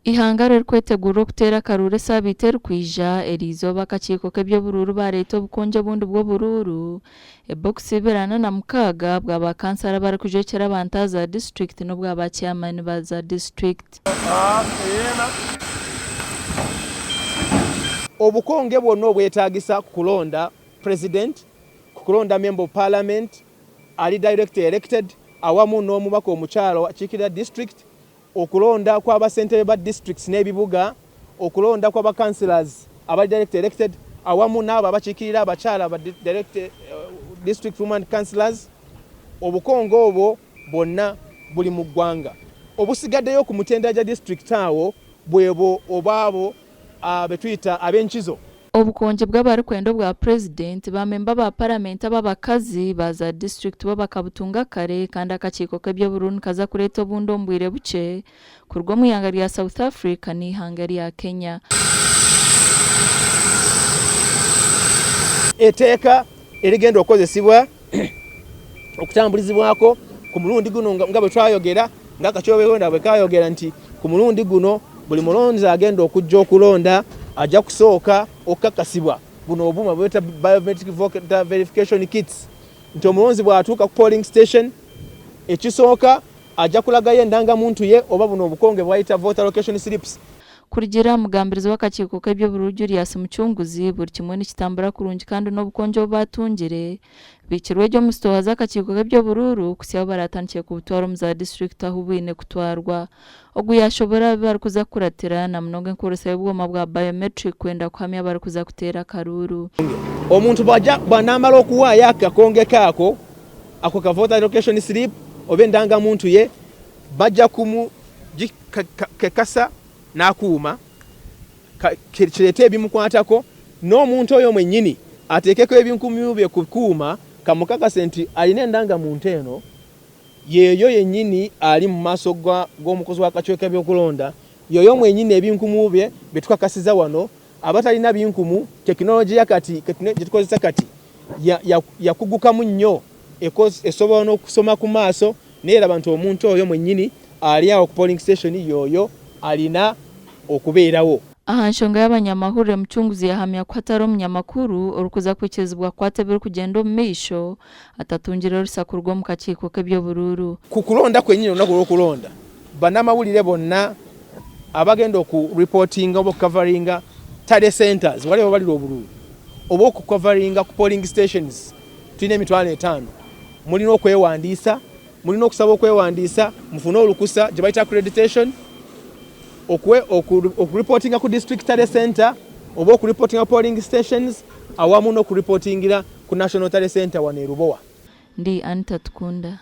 Eihanga ririkwetegurira okuteera akaruuru esaabiiti erikwija, eriizooba akakiiko k'eby'oburuuru baareeta obukonge obundi bw'oburuuru, ebokisi 46 bwa ba kansara abarikujwekyera abantu aha za disiturikiti n'obwa ba chairman ba za disiturikiti. Obukonge bwona obwetagisa kukulonda President, kukulonda Member of Parliament ari direct elected awamu n'omubaka omukyala akiikirira district, Okulonda kwa bassentebe ba districts n'ebibuga, okulonda kwa ba councillors abali direct elected awamu n'abo abakiikirira abakyala ba direct district woman councillors, obukonge obwo bwonna buli mu ggwanga. Obusigaddeyo ku mitendera gya district awo bwebwo obw'abo betuyita ab'enkizo. Obukongi bw'abarikwenda obwa Purezidenti, ba memba ba Paramenti ab'abakazi ba za disiturikiti bo bakabutunga kare kandi akakiiko k'eby'oburuuru nikaza kureeta obundi omu bwire bukye kuruga omu ihanga rya South Africa n'eihanga erya Kenya. Eteeka erigenda okukozesibwa okutamburizibwako ku murundi guno nga bwe twayogera nga Akakyobekwenda bwe kayogera nti ku murundi guno buli mulonzi agenda okujja okulonda ajja kusooka okukakasibwa buno obuuma bweta biometric voter verification kits nti omulonzi bw'atuuka ku polling station ekisooka ajja kulagayo endangamuntu ye oba buno obukonge bwayita voter location slips. Kurugiirira aha mugambirizi w'akakiiko k'eby'oburuuru Julius Mucunguzi, buri kimwe nikitambura kurungi kandi n'obukongi obu baatungire Bihikirwe gye omu sitooha z'akakiiko k'eby'oburuuru kuhitsya ahu baraatandikire kubutwara omu za disiturikiti ahu bwine kutwarwa. Ogu yaashoboorora aha bi barikuza kukuratira na munonga enkoresa y'obwoma bwa biometric kwenda kuhamya abarikuza kuteera akaruuru. Omuntu bwanaamara okuhwayo akakonge ke ako, ako ka voter location slip oba endangamuntu ye, baija kumugikakasa n'akuuma. Kireete ebimukwatako, n'omuntu oyo mwennyini ateekeko ebinkumu bye ku kuuma kamukakase nti alina endangamuntu eno, y'eyo yennyini ali mu maaso g'omukozi w'akakiiko k'ebyokulonda, y'oyo mwennyini ebinkumu bye bye tukakasiza wano. Abatalina binkumu, tekinologiya kati gye tukozesa kati yakugukamu nnyo, esobola n'okusoma ku maaso n'eraba nti omuntu oyo mwennyini ali awo ku polling station y'oyo alina okubeerawo. Aha nshonga y'abanyamahurire, Mucunguzi yahamya ku hatariho munyamakuru orikuza kwikirizibwa kukwata ebirikugyenda omu maisho atatungire orusa kuruga omu kakiiko k'eby'oburuuru. Ku kulonda kwenyini olunaku lw'okulonda, banamawulire bonna abagenda oku reportinga oba okukavaringa tally centers wali ababalira obululu oba okukavaringa ku polling stations tulina 50,000 mulina okwewandiisa. Mulina okusaba okwewandiisa mufune olukusa gye bayita accreditation, okureportinga ku district tally center oba okureportinga polling stations awamu n'okureportingira ku national tally center wano e Lubowa. Ndi Anita Tukunda.